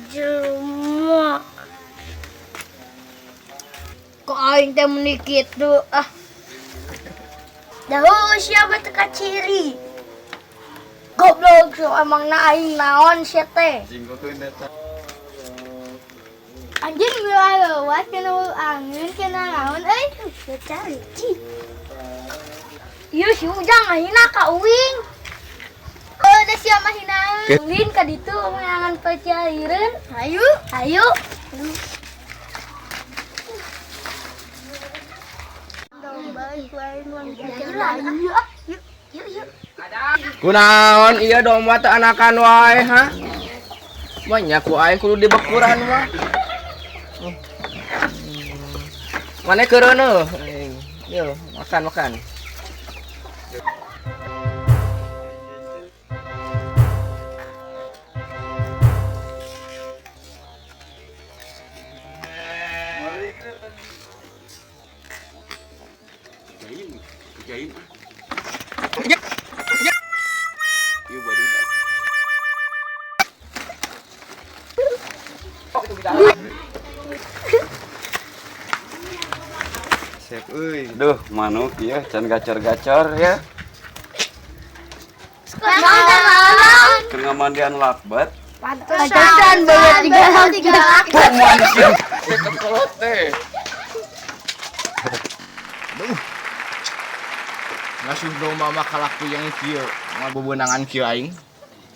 Jelema. Kok aing teh meni kitu ah. Dah siapa teka ciri. Goblok so emang na aing naon sia teh. Anjing bila lewat kena angin kena naon euy. Ya cari ci. Ieu si Ujang ngahina ka uing. Oh, da sia mah hinaeun. Ulin ka ditu meunangan pacaireun. Hayu. Ayo. Yuk, yuk, yuk. Kunaon iya domba teu anakan wae ha? Banyak ku aing kudu dibekuran mah. Mana keureuneuh? Yo, makan makan. Sep euy. Duh, manuk ieu can gacor-gacor ya. Keur ngamandian lakbat. Pantesan bawa tiga laki. Kekolot teh. Duh. Ngasuh domba mah kalaku yang kieu, moal bebenangan kieu aing.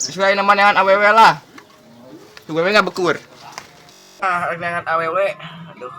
Geus lain neangan awewe lah. Tuh wewe ngabekur. Ah, rek neangan awewe. Aduh.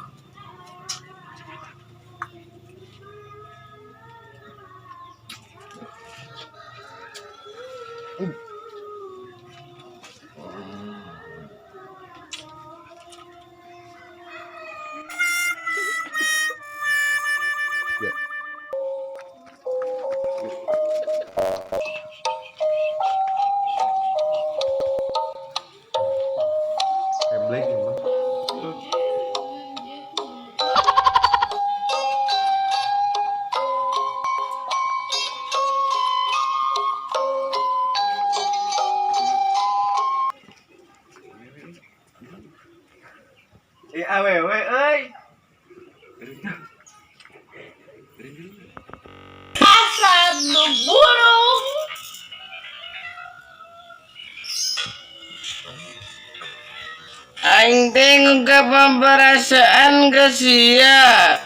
Eblek ieu mah. Eh awewe euy. Satu burung. Aing teh ngungkapkan perasaan ke sia.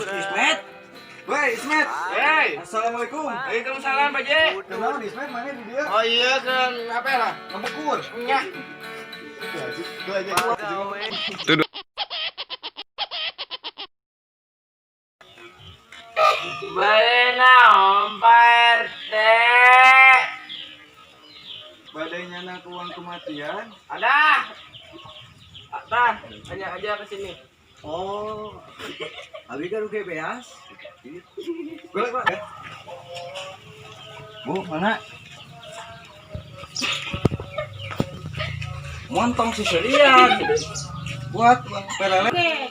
Ismet. Woi, Ismet. Hey. Assalamualaikum. Waalaikumsalam, Pak J. Kunaon Ismet mana di dieu? Oh iya kan apa lah? Ngabekur. Nya. Tuh aja. Bade naon Pak RT? Badai nyana ke uang kematian. Ada. Tah, tanya aja ke sini. Oh. Abi kan udah beas. Boleh, Pak. Bu, mana? Montong sisirian. Buat uang pelele.